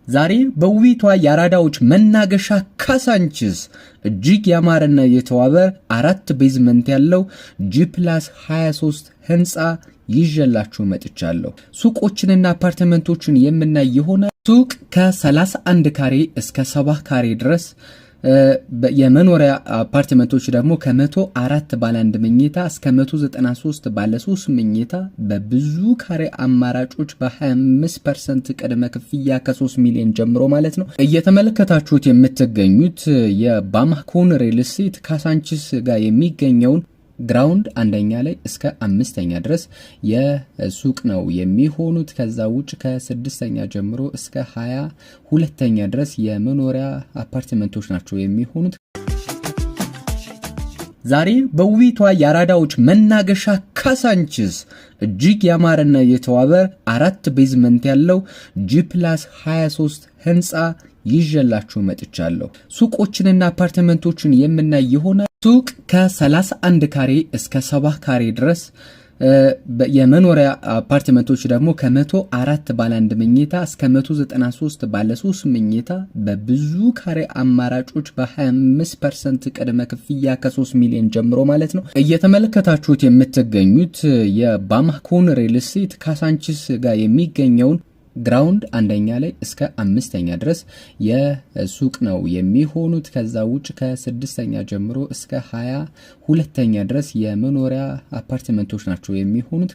ዛሬ በውቢቷ የአራዳዎች መናገሻ ካሳንችስ እጅግ ያማረና የተዋበ አራት basement ያለው G+23 ህንፃ ይዤላችሁ መጥቻለሁ። ሱቆችንና አፓርትመንቶችን የምናይ የሆነ ሱቅ ከ31 ካሬ እስከ 70 ካሬ ድረስ፣ የመኖሪያ አፓርትመንቶች ደግሞ ከ104 ባለ 1 መኝታ እስከ 193 ባለ 3 መኝታ በብዙ ካሬ አማራጮች በ25% ቅድመ ክፍያ ከ3 ሚሊዮን ጀምሮ ማለት ነው። እየተመለከታችሁት የምትገኙት የባማኮን ሪል ስቴት ካሳንቺስ ጋር የሚገኘውን ground አንደኛ ላይ እስከ አምስተኛ ድረስ የሱቅ ነው የሚሆኑት። ከዛ ውጭ ከስድስተኛ ጀምሮ እስከ 22ኛ ድረስ የመኖሪያ አፓርትመንቶች ናቸው የሚሆኑት። ዛሬ በውቢቷ የአራዳዎች መናገሻ ካሳንችስ እጅግ ያማረና የተዋበ አራት basement ያለው G+23 ህንፃ ይዤላችሁ መጥቻለሁ። ሱቆችንና አፓርትመንቶችን የምናይ የሆነ ሱቅ ከ31 ካሬ እስከ 70 ካሬ ድረስ፣ የመኖሪያ አፓርትመንቶች ደግሞ ከ104 ባለ 1 መኝታ እስከ 193 ባለ 3 መኝታ በብዙ ካሬ አማራጮች በ25% ቅድመ ክፍያ ከ3 ሚሊዮን ጀምሮ ማለት ነው። እየተመለከታችሁት የምትገኙት የባማኮን ሪል ስቴት ካሳንቺስ ጋር የሚገኘውን ground አንደኛ ላይ እስከ አምስተኛ ድረስ የሱቅ ነው የሚሆኑት። ከዛ ውጭ ከስድስተኛ ጀምሮ እስከ 22ኛ ድረስ የመኖሪያ አፓርትመንቶች ናቸው የሚሆኑት።